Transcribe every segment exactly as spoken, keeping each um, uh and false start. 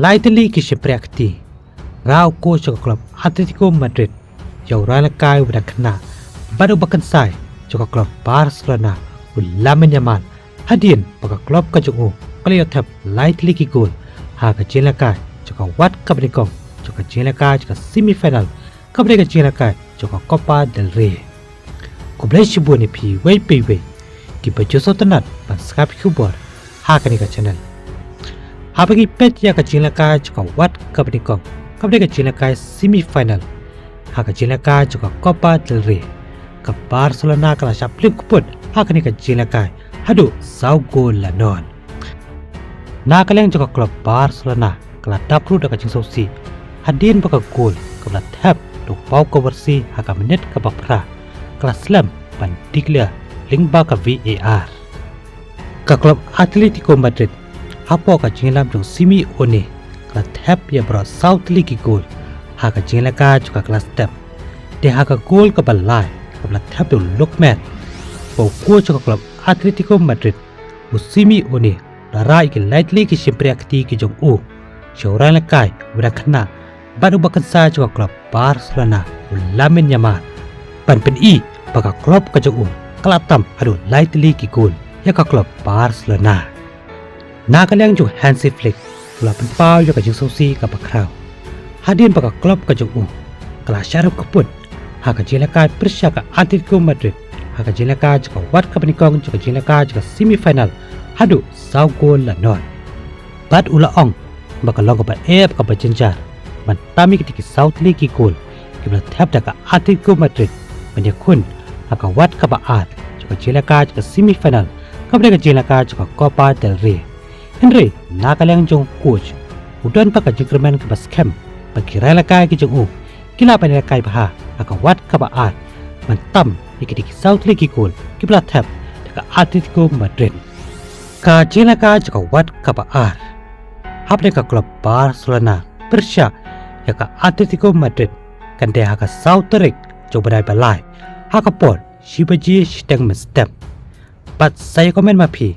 Lai tylli ki shympriahkti, rau ko sha ka klub Atletico Madrid, ïa u rangïalehkai uba dang khynnah bad uba kynsai sha ka klub Barcelona, u Lamine Yamal, hadien ba ka klub ka jong u ka la ïoh thep lai tylli ki gol ha ka jingïalehkai sha ka wat kaba nyngkong sha ka jingïalehkai sha ka semi final kaba dei ka jingïalehkai jong ka Copa del Rey. Khublei shibun ïa phi wei pa wei kiba ju sngewtynnat ban sngap khubor ha kane ka channel. Haba ngi peit ïa ka jingïalehkai jong ka wat kaba nyngkong kaba dei ka jingïalehkai semi final ha ka jingïalehkai jong ka Copa del Rey, ka Barcelona ka la shah plie kput ha kane ka jingïalehkai haduh saw gol la nod. Na ka liang jong ka klub Barcelona ka la dap ruh da ka jingsngewsih hadien ba ka gol kaba la thep da u Pau Cubarsí ha ka minit kaba phra ka la slem ban declare lyngba ka V A R. Ka klub Atletico Madrid, hapoh ka jingïalam jong u Simeone, ka la thep ïa baroh saw tylli ki gol ha ka jingïalehkai jong ka, ka la step. Te ha ka gol kaba lai kaba la thep da u Lookman, ba u coach jong ka klub Atletico Madrid, u Simeone, u la rah ïa ki lai tylli ki shympriahkti ki jong u sha u rangïalehkai uba dang khynnah bad uba kynsai jong ka klub Barcelona, u Lamine Yamal, ban pyni ba ka klub ka jong u ka la tam haduh lai tylli ki gol ïa ka klub Barcelona. Na ka liang jong u Hansi Flick, u la pynpaw ïa ka jingsngewsih kaba khraw hadien ba ka klub ka jong u ka la shah rem kput ha ka jingïalehkai pyrshah ka Atletico Madrid ha ka jingïalehkai jong ka wat kaba nyngkong jong ka jingïalehkai jong ka semi final haduh saw gol la nod. Bad u la ong ba ka long kaba eh bad kaba jynjar ban tam ïa kitei ki saw tylli ki gol kiba la thep da ka Atletico Madrid ban ïakhun ha ka wat kaba ar jong ka jingïalehkai jong ka semi final kaba dei ka jingïalehkai jong ka Copa del Rey. Hynrei na ka liang jong u coach, u don pat ka jingkyrmen kaba skhem ba ki rangïalehkai ki jong u ki lah ban ïalehkai bha ha ka wat kaba ar ban tam ïa kitei ki saw tylli ki gol kiba la thep da ka Atletico Madrid. Ka jingïalehkai jong ka wat kaba ar hapdeng ka klub Barcelona pyrshah ïa ka Atletico Madrid kan dei ha ka saw tarik jong u bnai ba lai ha ka por shi baje shiteng mynstep. Bad sa ïa comment ma phi,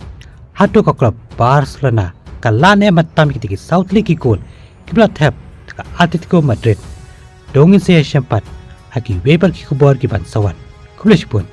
hato ka klub Barcelona ka lah ne em ban tam ïa kitei ki saw tylli ki gol kiba la thep da ka Atletico Madrid? To ngin sa ïashem pat ha kiwei pat ki khubor kiban sa wan. Khublei shibun.